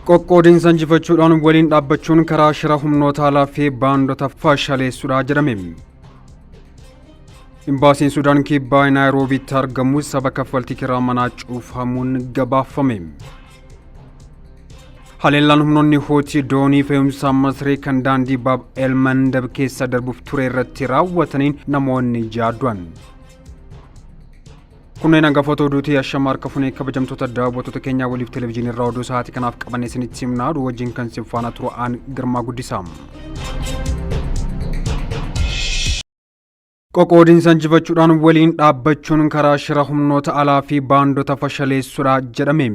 Qoqqoodinsa injifachuudhaan waliin dhaabbachuun karaa shira humnoota alaa fi baandota fashaleessuudha jedhame. Imbaasiin Sudaan Kibbaa Naayiroobiitti argamu saba kaffaltii kiraa manaa cufamuun gabaafame. Haleellaan humnoonni Houtii doonii fe'umsaa Masrii kan daandii Baab El Mandab keessa darbuuf ture irratti raawwataniin namoonni ja'a du'an. Kunneen hangafoota oduutii ashama harka funee kabajamtoota daawwattoota keenyaa waliif televezyiinii irraa oduu sa'aatii kanaaf qabanne isinitti himnaa oduu wajjin kan isin faana turu aan Girmaa Guddisaa. Qoqqoodinsa injifachuudhaan waliin dhaabbachuun karaa shira humnoota alaa fi baandota fashaleessuudha jedhame.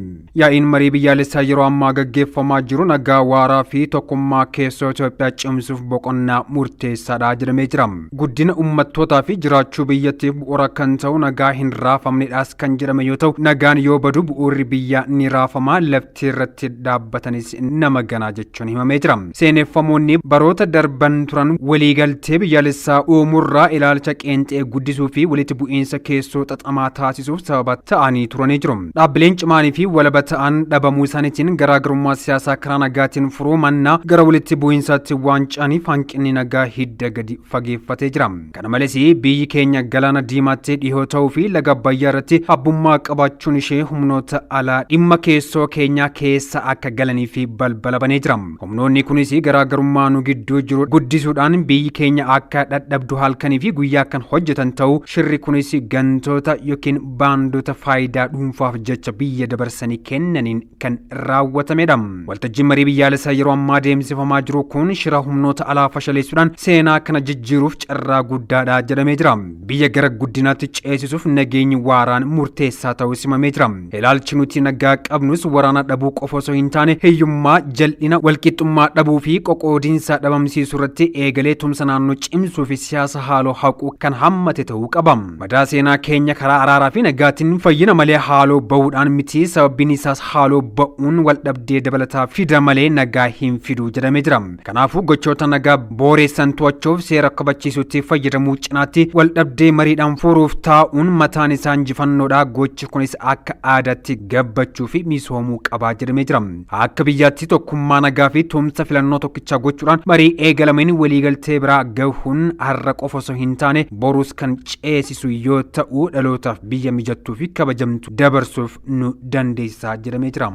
Yaa'iin marii biyyaalessaa yeroo ammaa gaggeeffamaa jiru nagaa waaraa fi tokkummaa keessoo Itoophiyaa cimsuuf boqonnaa murteessaadha jedhamee jira. Guddina ummattootaa fi jiraachuu biyyattiif bu'uura kan ta'u nagaa hin raafamnedhaas kan jedhame yoo ta'u, nagaan yoo badu bu'uurri biyyaa ni raafama, lafti irratti dhaabbatanis nama ganaa jechuun himamee jira. Seeneffamoonni baroota darban turan waliigaltee biyyaalessaa uumurraa ilaalcha qeenxee guddisuu fi walitti bu'iinsa keessoo xaxamaa taasisuuf sababa ta'anii turanii jiru. Dhaabbileen cimaanii fi walaba ta'an dhabamuu isaaniitiin garaagarummaa siyaasaa karaa nagaatiin furuu mannaa gara walitti bu'iinsaatti waan ce'aniif hanqinni nagaa hidda gadi fageeffatee jira. Kana malees biyyi keenya galaana diimaatti dhihoo ta'uu fi laga Abbayyaa irratti abbummaa qabaachuun ishee humnoota alaa dhimma keessoo keenyaa keessa akka galanii fi balbala banee jira. Humnoonni kunis garaagarummaa nu gidduu jiru guddisuudhaan biyyi keenya akka dhadhabdu halkanii fi guyyaa kan hojjetan ta'uu shirri kunis gantoota yookiin baandota faayidaa dhuunfaaf jecha biyya dabarsanii kennaniin kan raawwatamedha. Waltajjiin marii biyyaalessaa yeroo ammaa deemsifamaa jiru kun shira humnoota alaa fashaleessuudhaan seenaa kana jijjiiruuf carraa guddaadha jedhamee jira. Biyya gara guddinaatti ceesisuuf nageenyi waaraan murteessaa ta'uu simamee jira. Ilaalchi nuti nagaa qabnus waraana dhabuu qofa osoo hin taane hiyyummaa, jal'ina, walqixxummaa dhabuu fi qoqoodiinsa dhabamsiisuu irratti eegalee tumsa naannoo cimsuu fi siyaasa haaloo haquu kan hammate ta'uu qaba. Madaa seenaa keenya karaa araaraa fi nagaatiin fayyina malee haaloo ba'uudhaan miti sababbiin isaas haaloo ba'uun wal dhabdee dabalataa fida malee nagaa hin fidu jedhamee jira. Kanaafuu gochoota nagaa booreessan to'achuuf seera kabachiisuutti fayyadamuu cinaatti wal dhabdee mariidhaan furuuf taa'uun mataan isaa injifannoodha. Gochi kunis akka aadaatti gabbachuu fi misoomuu qabaa jedhamee jira. Akka biyyaatti tokkummaa nagaa fi tumsa filannoo tokkichaa gochuudhaan marii eegalameen waliigaltee biraa gahuun har'a qofa osoo hin taane borus kan ceesisu yoo ta'u dhalootaaf biyya mijattuu fi kabajamtu dabarsuuf nu dandeessisa jedhamee jira.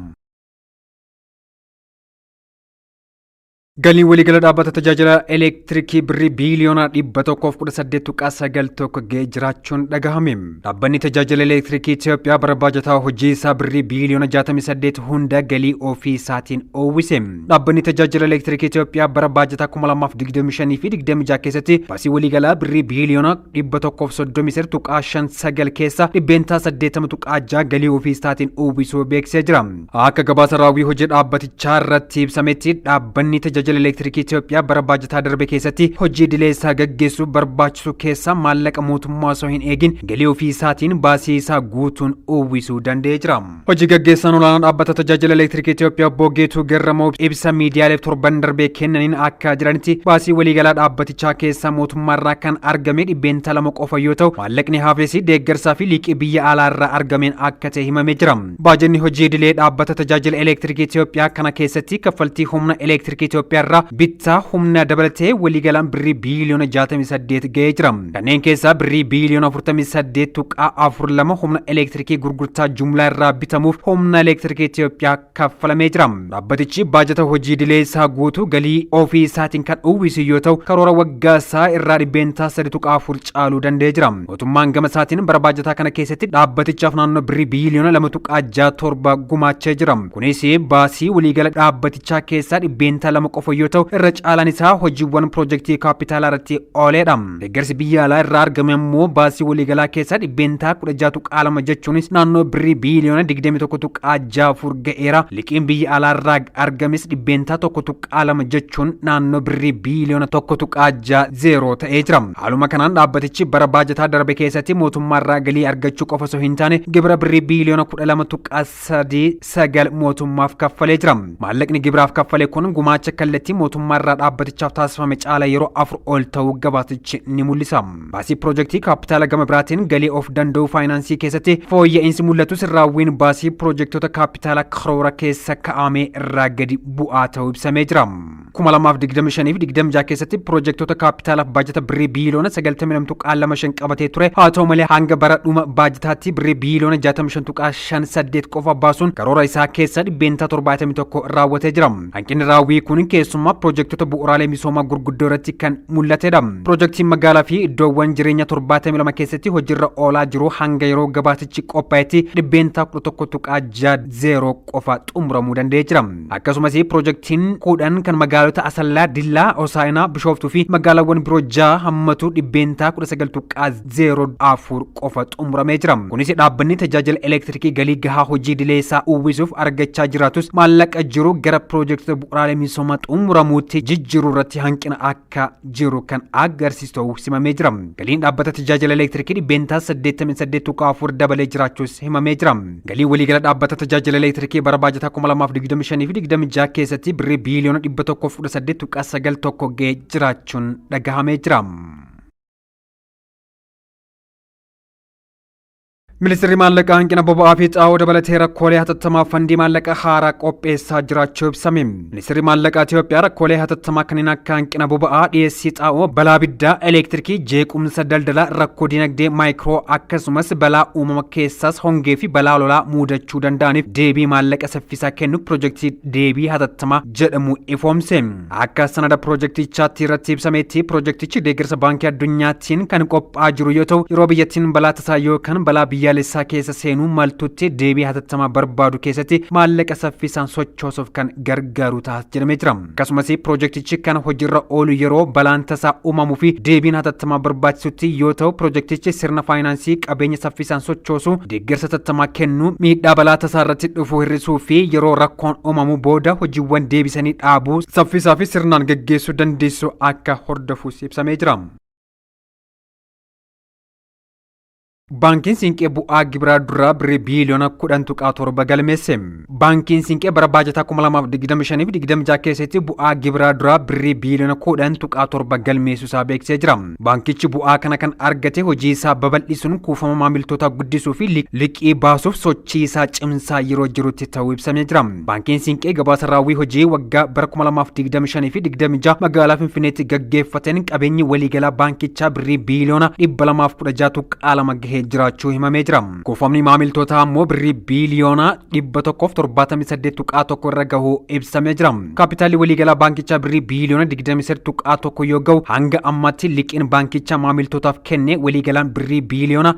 Galiin waliigala dhaabbata tajaajila eleektirikii birrii biiliyoona 118.91 ga'ee jiraachuun dhagahame. Dhaabbanni tajaajila eleektirikii Itoophiyaa bara baajataa hojii isaa birrii biiliyoona 68 hunda galii ofii isaatiin uwwise. Dhaabbanni tajaajila eleektirikii Itoophiyaa bara baajataa 2025 fi 26 keessatti baasii waliigalaa birrii biiliyoona 133.59 keessa %80.6 galii ofii isaatiin uwwisuu beeksisee jira. Akka gabaasa raawwii hojii dhaabbatichaa irratti ibsametti dhaabbanni tajaajila eleektirikii Itoophiyaa bara baajataa darbe keessatti hojii idilee isaa gaggeessuuf barbaachisu keessaa maallaqa mootummaa osoo hin eegin galii ofii isaatiin baasii isaa guutuun uwwisuu danda'ee jira. Hojii gaggeessaan olaanaa dhaabbata tajaajila eleektirikii Itoophiyaa obbo Geetuu Garramoo ibsa miidiyaaleef torban darbee kennaniin akka jiranitti baasii waliigalaa dhaabbatichaa keessaa mootummaarraa kan argame 2% qofa yoo ta'u maallaqni hafes deeggarsaa fi liqii biyya alaarraa argameen akka ta'e himamee jira. Baajanni hojii idilee dhaabbata tajaajila eleektirikii Itoophiyaa kana keessatti kaffaltii humna eleektirikii Itoophiyaa irraa bittaa humna dabalatee waliigalaan birrii biiliyoona 68 ga'ee jira. Kanneen keessaa birrii biiliyoona 48.42 humna eleektirikii gurgurtaa jumlaa irraa bitamuuf humna eleektirikii Itoophiyaa kaffalamee jira. Dhaabbatichi baajata hojii idilee isaa guutuu galii ofii isaatiin kan uwwisu yoo ta'u karoora waggaa isaa irraa 3.4% caaluu danda'ee jira. Mootummaan gama isaatiin bara baajataa kana keessatti dhaabbatichaaf naannoo birrii biiliyoona 2.67 gumaachee jira. Kunis baasii waliigala dhaabbatichaa keessaa 2% qofa yoo ta'u irra caalaan isaa hojiiwwan piroojeektii kaappitaalaa irratti ooleedha. Deeggarsi biyya alaa irraa argame immoo baasii waliigalaa keessaa 16.2% jechuunis naannoo birrii biiliyoona 21.64 ga'eera. Liqiin biyya alaa irraa argames 1.2% jechuun naannoo birrii biiliyoona 1.60 ta'ee jira. Haaluma kanaan dhaabbatichi bara baajataa darbe keessatti mootummaa irraa galii argachuu qofa osoo hin taane gibira birrii biiliyoona 12.39 mootummaaf kaffalee jira. Maallaqni gibiraaf kaffale kun gumaacha kallattii kallattii mootummaa irraa dhaabbatichaaf taasifame caala yeroo 4 ol ta'uu gabaasichi ni mul'isa. Baasii piroojeektii kaapitaala gama biraatiin galii of danda'uu faayinaansii keessatti fooyya'insi mul'atus, raawwiin baasii piroojektota kaapitaala karoora keessa kaa'ame irraa gadi bu'aa ta'uu ibsamee jira. 2025 fi 26 keessatti piroojektota kaapitaalaaf baajata birrii biiliyoona 92.25 qabatee ture. Haa ta'u malee, hanga bara dhuma baajataatti birrii biiliyoona 65.58 qofa baasuun karoora isaa keessa 71% raawwatee jira. Hanqinni raawwii kun keessumaa piroojektota bu'uuraalee misoomaa gurguddoo irratti kan mul'atedha. Piroojeektiin magaalaa fi iddoowwan jireenya 72 keessatti hojiirra oolaa jiru hanga yeroo gabaasichi qophaa'etti 11.60% qofa xumuramuu danda'ee jira. Akkasumas piroojeektiin 10 kan magaalota Asallaa, Dillaa, Hosaa'inaa, Bishooftuu fi magaalaawwan biroo ja'a hammatu 19.04% qofa xumuramee jira. Kunis dhaabbanni tajaajila elektirikii galii gahaa hojii idilee isaa uwwisuuf argachaa jiraatus, maallaqa jiru gara piroojektota bu'uuraalee misoomaa xumuramuutti jijjiiruu irratti hanqina akka jiru kan agarsiisu ta'uu simamee jira. Galiin dhaabbata tajaajila elektirikii 88.4% dabalee jiraachuus himamee jira. Galii waliigala dhaabbata tajaajila elektirikii bara baajataa 2025 fi 26 keessatti birrii biiliyoona 118.91 ga'ee jiraachuun dhagahamee jira. Ministeerri maallaqaa hanqina boba'aa fi xaa'oo dabalatee rakkoolee hatattamaa fandii maallaqa haaraa qopheessaa jiraachuu ibsame. Ministeerri maallaqaa Itoophiyaa rakkoolee hatattamaa kanneen akka hanqina boba'aa, dhiyeessii xaa'oo, balaa abiddaa, elektirikii, jeequmsa daldalaa, rakkoo dinagdee maayikiroo, akkasumas balaa uumama keessaas hongee fi balaa lolaa mudachuu danda'aniif deebii maallaqa saffisaa kennu piroojeektii deebii hatattamaa jedhamu ifoomse. Akka sanada piroojeektichaatti irratti ibsametti, piroojeektichi deeggarsa Baankii Addunyaatiin kan qophaa'aa jiru yoo ta'u, yeroo biyyattiin balaa tasaa yookaan balaa biyyaalessaa keessa seenuu maltutti deebii hatattamaa barbaadu keessatti maallaqa saffisaan sochoosuuf kan gargaaru ta'a jedhamee jira. Akkasumas piroojeektichi kan hojiirra oolu yeroo balaan tasaa uumamuu fi deebiin hatattamaa barbaachisutti yoo ta'u, piroojeektichi sirna faayinaansii qabeenya saffisaan sochoosu, deeggarsa hatattamaa kennuu, miidhaa balaa tasaa irratti dhufu hir'isuu fi yeroo rakkoon uumamu booda hojiiwwan deebisanii dhaabuu saffisaa fi sirnaan gaggeessuu dandeessu akka hordofuus ibsamee jira. Baankiin Siinqee bu'aa gibiraa duraa birrii biiliyoona 10.7 galmeesse. Baankiin Siinqee bara baajataa 2025 fi 26 keessatti bu'aa gibiraa duraa birrii biiliyoona 10.7 galmeessuu isaa beeksisee jira. Baankichi bu'aa kana kan argate hojii isaa babal'isuun kuufama maamiltootaa guddisuu fi liqii baasuuf sochii isaa cimsaa yeroo jirutti ta'uu ibsamee jira. Baankiin Siinqee gabaasa raawwii hojii waggaa bara 2025 fi 26 magaalaa Finfinneetti gaggeeffateen qabeenyi waliigalaa baankichaa birrii biiliyoona 216.2 gahee jiraachuu himamee jira. Kuufamni maamiltootaa immoo birrii biiliyoona 178.1 irra gahuu ibsamee jira. Kaapitaalli waliigalaa baankichaa birrii biiliyoona 23.1 yoo gahu, hanga ammaatti liqiin baankichaa maamiltootaaf kenne waliigalaan birrii biiliyoona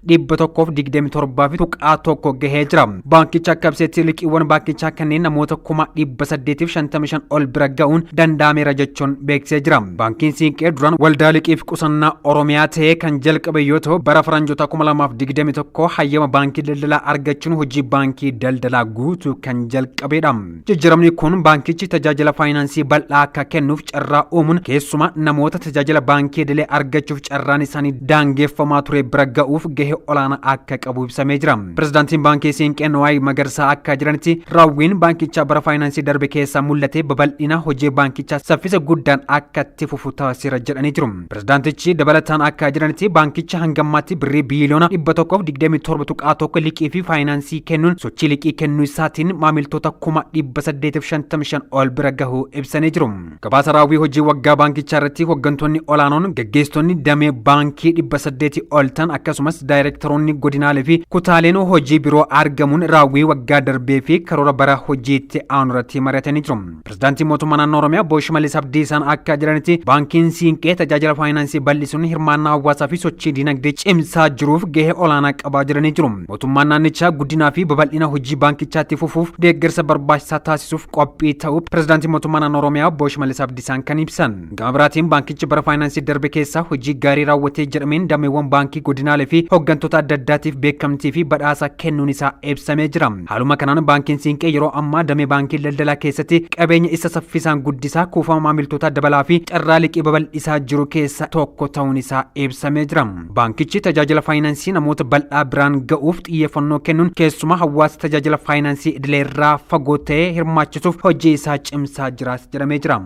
127.1 gahee jira. Baankicha akka ibsetti, liqiiwwan baankichaa kanneen namoota 855,000 ol bira ga'uun danda'ameera jechuun beeksisee jira. Baankiin Siinqee duraan Waldaa Liqii fi Qusannaa Oromiyaa ta'ee kan jalqabe yoo ta'u, bara faranjoota 2021 hayyama baankii daldalaa argachuun hojii baankii daldalaa guutuu kan jalqabedha. Jijjiiramni kun baankichi tajaajila faayinaansii bal'aa akka kennuuf carraa uumuun, keessumaa namoota tajaajila baankii idilee argachuuf carraan isaanii daangeffamaa ture bira ga'uuf gahee olaanaa akka qabu ibsamee jira. Pirezidaantiin Baankii Siinqee Nowaay Magarsaa akka jiranitti, raawwiin baankichaa bara faayinaansii darbe keessaa mul'ate babal'ina hojii baankichaa saffisa guddaan akka itti fufu taasiseera jedhanii jiru. Pirezidaantichi dabalataan akka jiranitti, baankicha hanga ammaatti birrii biiliyoona 127.1 liqii fi faayinaansii kennuun sochii liqii kennuu isaatiin maamiltoota 855,000 ol bira gahuu ibsanii jiru. Gabaasa raawwii hojii waggaa baankichaa irratti hooggantoonni olaanoon, gaggeessitoonni damee baankii 800 ol ta'an, akkasumas daayirektaroonni godinaalee fi kutaaleen hojii biroo argamuun raawwii waggaa darbee fi karoora bara hojiitti aanu irratti mari'atanii jiru. Pirezidaantiin mootummaa naannoo Oromiyaa Obbo Shimallis Abdiisaan akka jedhanitti, baankiin Siinqee tajaajila faayinaansii bal'isuun hirmaannaa hawaasaa fi sochii dinagdee cimsaa jiruuf gahee olaanaa qabaa jedhanii jiru. Mootummaan naannichaa guddinaa fi babal'ina hojii baankichaatti fufuuf deeggarsa barbaachisaa taasisuuf qophii ta'uu pirezidaantiin mootummaa naannoo Oromiyaa Obbo Shimallis Abdiisaan kan ibsan. Gama biraatiin baankichi bara faayinaansii darbe keessaa hojii gaarii raawwatee jedhameen dameewwan baankii godinaalee fi hooggantoota adda addaatiif beekamtii fi badhaasa kennuun isaa ibsamee jira. Haaluma kanaan baankiin Siinqee yeroo ammaa damee baankii daldalaa keessatti qabeenya isa saffisaan guddisaa, kuufama maamiltootaa dabalaa fi carraa liqii babal'isaa jiru keessa tokko ta'uun isaa ibsamee jira. Baankichi tajaajila faayinaansii namoota bal'aa biraan ga'uuf xiyyeeffannoo kennuun, keessumaa hawaasa tajaajila faayinaansii idilee irraa fagoo ta'ee hirmaachisuuf hojii isaa cimsaa jiraas jedhamee jira.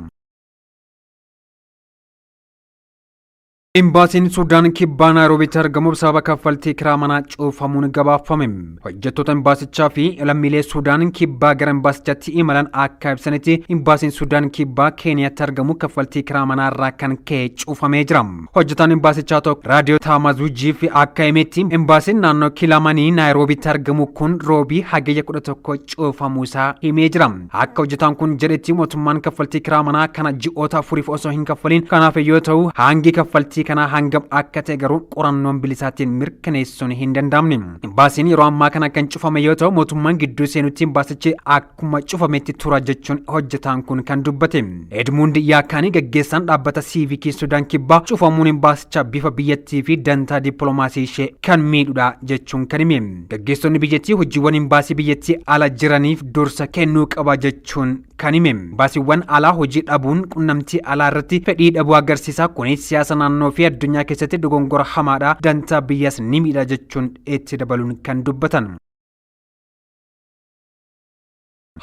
Imbaasiin Sudaan Kibbaa Naayiroobiitti argamuuf sababa kaffaltii kiraa manaa cufamuun gabaafame. Hojjettoota imbaasichaa fi lammiilee Sudaan Kibbaa gara imbaasichaatti imalan akka ibsanitti, imbaasiin Sudaan Kibbaa Keeniyaatti argamu kaffaltii kiraa manaa irraa kan ka'e cufamee jira. Hojjetaan imbaasichaa tokko Raadiyoo Taamaazuujiif akka himetti, imbaasiin naannoo Kilamanii Naayiroobiitti argamu kun Roobii Hagayya 11 cufamuu isaa himee jira. Akka hojjetaan kun jedhetti, mootummaan kaffaltii kiraa manaa kana ji'oota 4f osoo hin kaffaliin kanaaf yoo ta'u, hangi kaffaltii kanaa hangam akka ta'e garuu qorannoon bilisaatiin mirkaneessuun hin danda'amne. Imbaasiin yeroo ammaa kana kan cufame yoo ta'u, mootummaan gidduu seenutti imbaasichi akkuma cufametti tura jechuun hojjetaan kun kan dubbate. Edmund Yaakaanii, gaggeessaan dhaabbata siivikii Sudaan Kibbaa, cufamuun imbaasichaa bifa biyyattii fi dantaa dippiloomaasii ishee kan miidhudha jechuun kan hime. Gaggeessonni biyyattii hojiiwwan imbaasii biyyattii ala jiraniif dursa kennuu qaba jechuun kan hime. Imbaasiiwwan alaa hojii dhabuun qunnamtii alaa irratti fedhii dhabuu agarsiisa. Kunis siyaasa naannoo fi addunyaa keessatti dogongora hamaadha. Dantaa biyyaas ni miidha jechuun itti dabaluun kan dubbatan.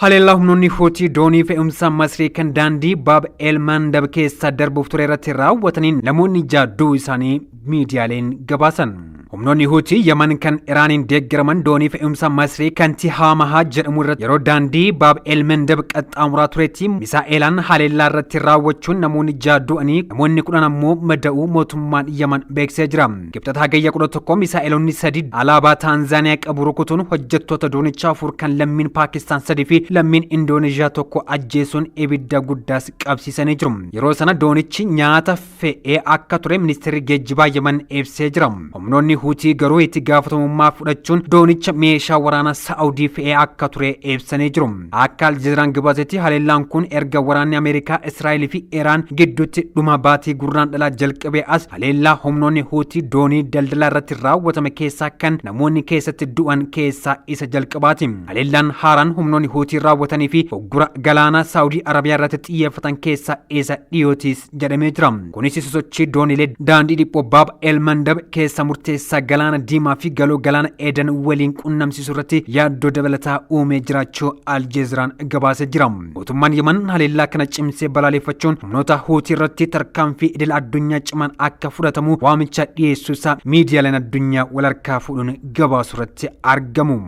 Haleellaa humnoonni Huutii doonii fe'umsa Masrii kan daandii Baab El Mandab keessa darbuuf ture irratti raawwataniin namoonni 6 du'uu isaanii miidiyaaleen gabaasan. Humnoonni Huutii Yaman kan Iraaniin deeggaraman doonii fe'umsa Masrii kan Tihaamahaa jedhamu irratti yeroo daandii Baab El Mandab qaxxaamuraa turetti misaa'elaan haleellaa irratti raawwachuun namoonni 6 du'anii namoonni 10 ammoo mada'uu mootummaan Yaman beeksisee jira. Kibxata Hagayya 11 misaa'eloonni 3 alaabaa Taanzaaniyaa qabu rukutuun hojjettoota doonichaa 4 kan lammiin Paakistaan 3 fi lammiin Indooneezhiyaa 1 ajjeesuun ibidda guddaas qabsiisanii jiru. Yeroo sana doonichi nyaata fe'ee akka ture ministeerri geejjibaa Yaman ibsee jira. Humnoonni Huutii garuu itti gaafatamummaa fudhachuun doonicha meeshaa waraanaa Saa'udii fe'ee akka ture ibsanii jiru. Akka Aljeeziraan gabaasetti, haleellaan kun erga waraanni Ameerikaa, Israa'el fi Iraan gidduutti dhuma baatii Gurraandhalaa jalqabee as haleellaa humnoonni Huutii doonii daldalaa irratti raawwatame keessaa kan namoonni keessatti du'an keessaa isa jalqabaati. Haleellaan haaraan humnoonni Huutii raawwatanii fi uggura galaanaa Saawudii Arabiyaa irratti xiyyeeffatan keessaa isa dhiyootis jedhamee jira. Kunis sosochii dooniilee daandii dhiphoo Baab El Mandab keessa murteessaa galaana Diimaa fi galoo galaana Eeden waliin qunnamsiisuu irratti yaaddoo dabalataa uumee jiraachuu Aljeeziraan gabaasee jira. Mootummaan Yaman haleellaa kana cimsee balaaleffachuun humnoota Huutii irratti tarkaanfii idil addunyaa cimaan akka fudhatamu waamicha dhiyeessuu isaa miidiyaaleen addunyaa wal harkaa fuudhuun gabaasuu irratti argamu.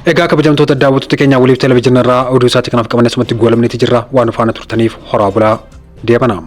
Egaa kabajamtoota daawwattoota keenya, waliif televezyiinii irraa oduu isaatii kanaaf qabanne asumatti goolabneeti jirra. Waan faana turtaniif horaa bulaa, deebanaa.